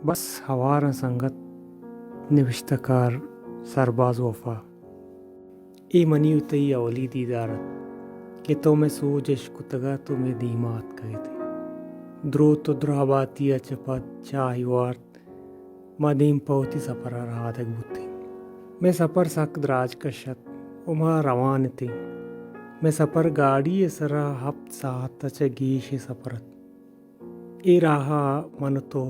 بس ھوار آں سنگت، نبشتہ کار سرباز وپا۔ اے منی ءُ تئی اولی دیدار اَت کہ تو مئے سوج اشکتگ اَت ءُ مئے دیما اتکگ اِت ئے۔ دروت ءُ دراھباتی ءَ چہ پد چاھی وارت، ما دیم پہ وتی سپر ءَ رھادگ بوت ایں۔ مئے سپر سک دراج کش اَت ءُ ما روان اِت ایں۔ مئے سپر گاڑی ءِ سر ءَ ھپت ساھت ءَ چہ گیش ءِ سپر اَت۔ اے راہ ءَ من ءُ تو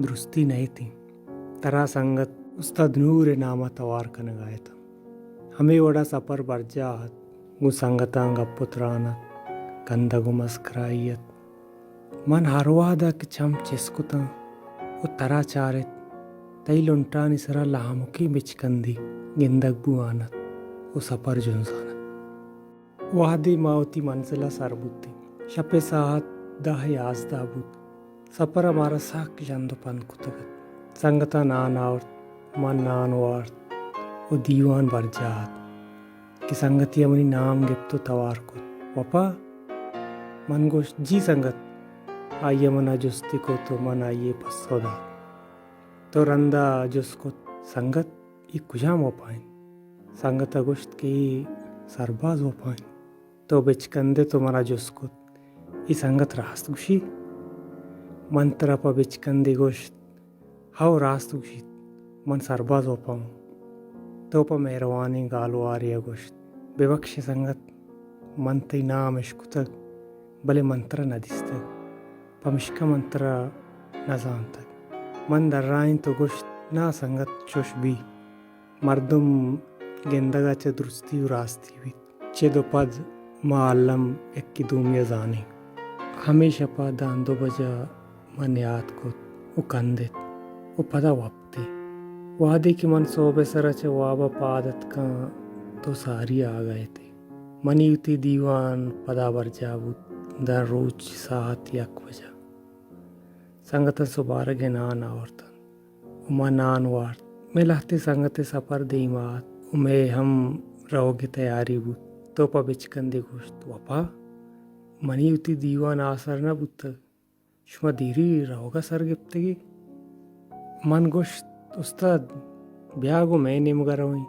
درستی نہ اِت ایں۔ ترا سنگت استاد نور ءِ نام ءَ توار کنگ ءَ اِت آں۔ ھمے وڑ ءَ سپر برجاہ اَت۔ گوں سنگتاں گپ ءُ تران اَت، کندگ ءُ مسکرائی اَت۔ من ھر وھد ءَ کہ چم چست کت آں ءُ ترا چار اِت، تئی لنٹانی سر ءَ لھمکیں بچکندے گندگ بوان اَت ءُ سپر جنزان اَت۔ وھدے ما وتی منزل ءَ سر بوت ایں، شپ ءِ ساھت دہ یازدہ بوت۔ سپر ءَ مارا سک ژند ءُ پند کتگ اَت۔ سنگتاں نان آورت، من نان وارت ءُ دیوان برجاہ اَت کہ سنگتے ءَ منی نام گپت ءُ توار کت، وپا؟ من گوشت، جی سنگت۔ آئی ءَ من ءَ جستے کت ءُ من آئی ءَ پسو دات۔ تو رند ءَ جست کت، سنگت، اے کجام وپا اِنت؟ سنگت ءَ گوشت کہ اے سرباز وپا اِنت۔ تو بچکند ئے، تو من ءَ جست کت، اے سنگت راست گوشی؟ من ترا پہ بچکندے گوشت، ھو، راست گوشیت، من سرباز وپا آں۔ تو پہ مھروانیں گالوارے ءَ گوشت، ببکش ئے سنگت، من تئی نام اشکتگ، بلے من ترا نہ دیستگ، پمشکا من ترا نہ زانتگ۔ من درائینت ءُ گوشت، نا سنگت، چش بی۔ مردم گندگ ءَ چہ درستی ءُ راستی بیت۔ چد ءُ پد ما الم یکے دومی ءَ زان ایں۔ ھمے شپ ءَ داں دو بج ءَ من یات کت ءُ کندت ءُ پدا وپت ئے۔ وھدے کہ من سھب ءِ سر ءَ چہ واب ءَ پاد اتک آں، تو ساری آگہ اِت ئے۔ منی وتی دیوان پدا برجاہ بوت، داں روچ ساھت یک بج ءَ۔ سنگتاں سبارگ ءِ نان آورت اَنت ءُ ما نان وارت۔ مئے لھتے سنگت ءِ سپر دیما اَت ءُ مئے ھم روگ ءِ تیاری بوت۔ تو پہ بچکندے گوشت، وپا، منی وتی دیوان آسر نہ بوتگ، شما دیری روگ ءَ سر گپتگ ئے؟ من گوشت، استاد، بیا گوں مئے نیمگ ءَ رویں۔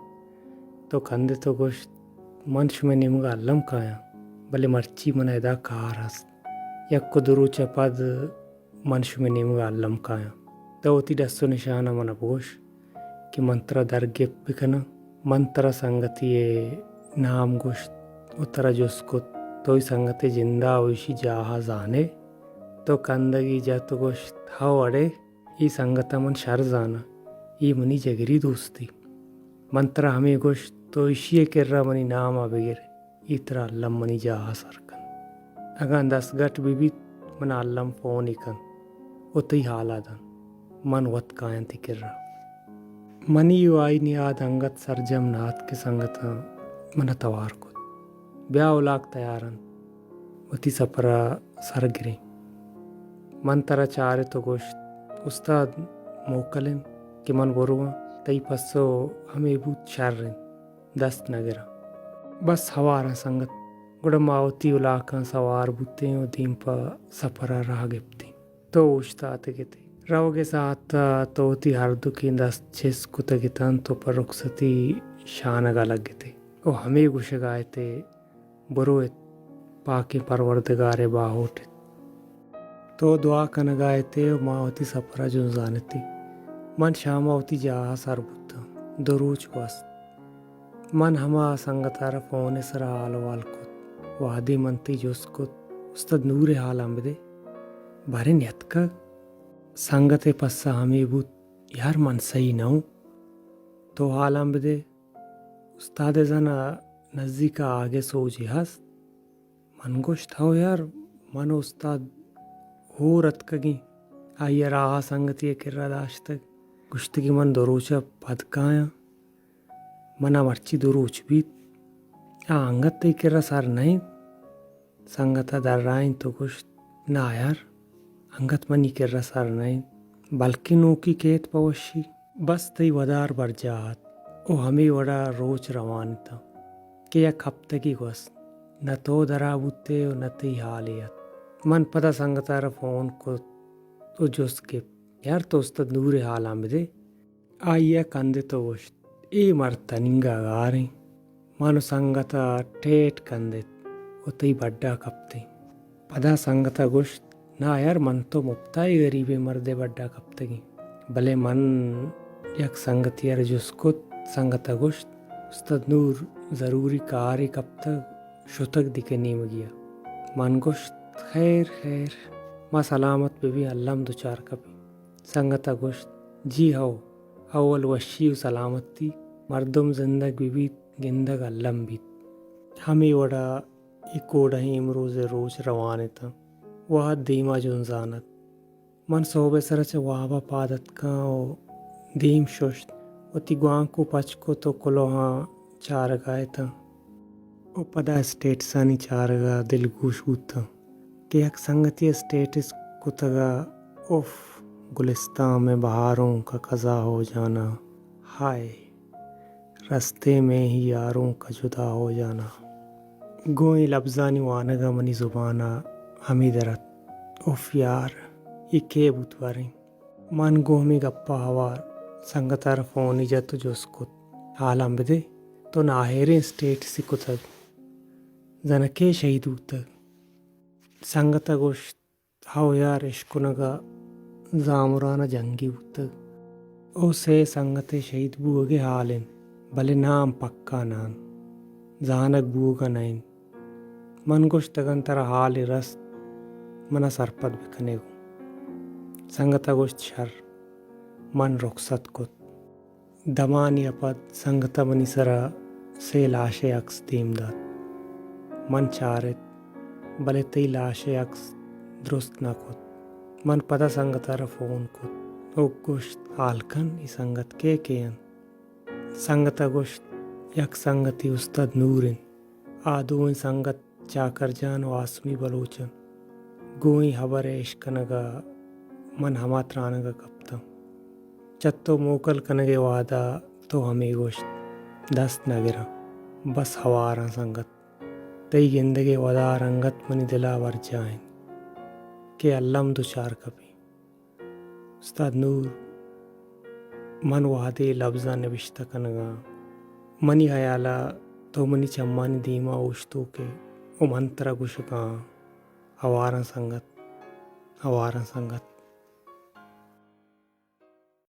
تو کندت ءُ گوشت، من شمئے نیمگ ءَ الم کایاں، بلے مرچی من ءَ ادا کار است۔ یک ءُ دو روچ ءَ پد من شمئے نیمگ ءَ الم کایاں۔ تو وتی ڈس ءُ نشان ءَ من ءَ بگوش کہ من ترا در گپت بکناں۔ من ترا سنگتے ءِ نام گوشت ءُ ترا جست کت، تو اے سنگت ءِ جند ءَ ءُ ایشی جاہ ءَ زان ئے؟ تو کندگے جت ءُ گوشت، ھو اڑے، اے سنگت ءَ من شر زاناں، اے منی جگری دوستے۔ من ترا ھمے گوشت، تو ایشی ءِ کرا منی نام ءَ بگر، اے ترا الم منی جاہ ءَ سر کنت۔ اگاں دست گٹ بہ بیت، من ءَ الم فونے کنت ءُ تئی ھال ءَ دنت۔ من وت کایاں تئی کرا۔ منی ءُ آئی نیاد انگت سرجم نہ اَت کہ سنگتاں من ءَ توار کت، بیا اولاک تیار اَنت، وتی سپر ءَ سر گریں۔ من ترا چارت ءُ گوشت، استاد، موکل اِنت کہ من برواں؟ تئی پسو ھمے بوت، شر اِنت، دست نہ گراں۔ بس ھوار آں سنگت۔ گڑا ما وتی اولاکاں سوار بوت ایں ءُ دیم پہ سپر ءَ راہ گپت ایں۔ تو اوشتاتگ اِت ئے۔ روگ ءِ ساھت ءَ تو وتی ھردوکیں دست چست کتگ اِت اَنت ءُ پہ رخصتی شانگ ءَ لگ اِت ئے ءُ ھمے گوشگ ءَ اِت ئے، برو اِت، پاکیں پروردگار ءِ باھوٹ اِت۔ تو دعا کنگ ءَ اِت ئے ءُ ما وتی سپر ءَ جنزان اِت ایں۔ من شام ءَ وتی جاہ ءَ سر بوت آں۔ دو روچ گوست۔ من ھما سنگت ءَ را فون ءِ سر ءَ ھال اھوال کت۔ وھدے من تئی جست کت، استاد نور ءِ ھالاں بدئے، باریں نیتکگ؟ سنگت ءِ پسہ ھمے بوت، یار من سہی نہ اوں، تو ھالاں بدئے۔ استاد ءِ زن ءَ نزیک ءَ آگہ سوجے ھست؟ من گوشت، ھو یار، من ءُ استاد ھور اتکگیں، آئی ءَ راہ ءَ سنگتے ءِ کرا داشتگ، گوشتگی من دو روچ ءَ پد کایاں۔ من ءَ مرچی دو روچ بیت، آ انگت تئی کرا سر نہ اِنت۔ سنگت ءَ درائینت ءُ گوشت، نا یار، انگت منی کرا سر نہ اِنت، بلکیں نوکی کیت پہ وشی۔ بس تئی ودار برجاہ اَت ءُ ھمے وڑ ءَ روچ روان اِت اَنت کہ یک ھپتگے گوست، نہ تو درا بوت ئے ءُ نہ تئی ھالے اَت۔ من پدا سنگت ءَ را فون کت ءُ جست گپت، یار تو استاد نور ءِ حالاں بدے۔ آئی ءَ کندت ءُ گوشت، اے مرد تنینگا گاریں۔ من ءُ سنگت ءَ ٹیٹ کندت ءُ تئی بڈا کپتیں۔ پدا سنگت ءَ گوشت، نا یار، من تو مپتا اے گریبیں مرد ءِ بڈا کپتگیں۔ بلے من یک سنگتے ءَ را جست کت، سنگت ءَ گوشت، استاد نور ضروری کارے کپتگ، شتگ دگہ نیمگے ءَ۔ من گوشت، خیر خیر، ما سلامت بہ بیں، الم دچار کپیں۔ سنگت ءَ گوشت، جی ہو، اول وشی ءُ سلامتی، مردم زندگ بہ بیت، گندگ الم بیت۔ ہمے وڑا اے کوڑہیں امروز ءِ روچ روان اتاں۔ وہد دیما جنزان ات۔ من سہب ءِ سرا چہ واب ءَ پاد اتکاں ءُ دیم ششت، وتی گوانکو پچ کت ءُ کلوہاں چارگا اتاں ءُ پدا اسٹیٹسانی چارگا دلگوش بوتاں کہ یک سنگتے ءَ اسٹیٹس کتگا، اف، گلستان میں بہاروں کا قضا ہو جانا، ہائے۔ رستے میں ہی یاروں کا جدا ہو جانا۔ گوں اے لبزانی وانگ ءَ منی زبان ءَ ہمے در ات، اف یار، اے کئے بوت باریں؟ من گوں ہمے گپ ءَ ہوار سنگت ءَ را فونے جت ءُ جست کت، حالاں بدے، تو ناہیریں اسٹیٹسے کتگ، زاناں کئے شہید بوتگ؟ سنگت ءَ گوشت، ہو یار، اشکنگ ءَ زامران ءَ جنگے بوتگ۔ او سے سنگت ءِ شہید بوگ ءِ حال انت، بلے نام پکا نہ انت، زانگ بوگ ءَ نہ انت۔ من گوشت، اگن ترا حالے رست، منا سرپد بکنے گوں۔ سنگت ءَ گوشت، شر۔ من رخصت کت۔ دمانے ءَ پد سنگت ءَ منی سرا سے لاش ءِ عکس دیم دات۔ من چارت، بلے تئی لاش ءِ عکس درست نہ کت۔ من پدا سنگت ءَ را فون کت ءُ گوشت، حال کن، اے سنگت کئے کئے انت؟ سنگت ءَ گوشت، یک سنگتے استاد نور انت، آ دوئیں سنگت چاکر جان ءُ آسمی بلوچ انت۔ گوں اے ہبر ءِ اشکنگ ءَ من ہما ترانگ ءَ کپتاں۔ چہ تو موکل کنگ ءِ وہد ءَ تو ہمے گوشت، دست نہ گراں، بس ہواراں سنگت۔ تئی گندگ ءِ ودار انگت منی دل ءَ برجاہ انت کہ الم دچار کپیں۔ استاد نور، من وہدے لبزاں نبشتہ کنگاں۔ منی ہیال ءَ تو منی چمانی دیما اوشتوک ئے ءُ من ترا گوشگاں، ہواراں سنگت، ہواراں سنگت۔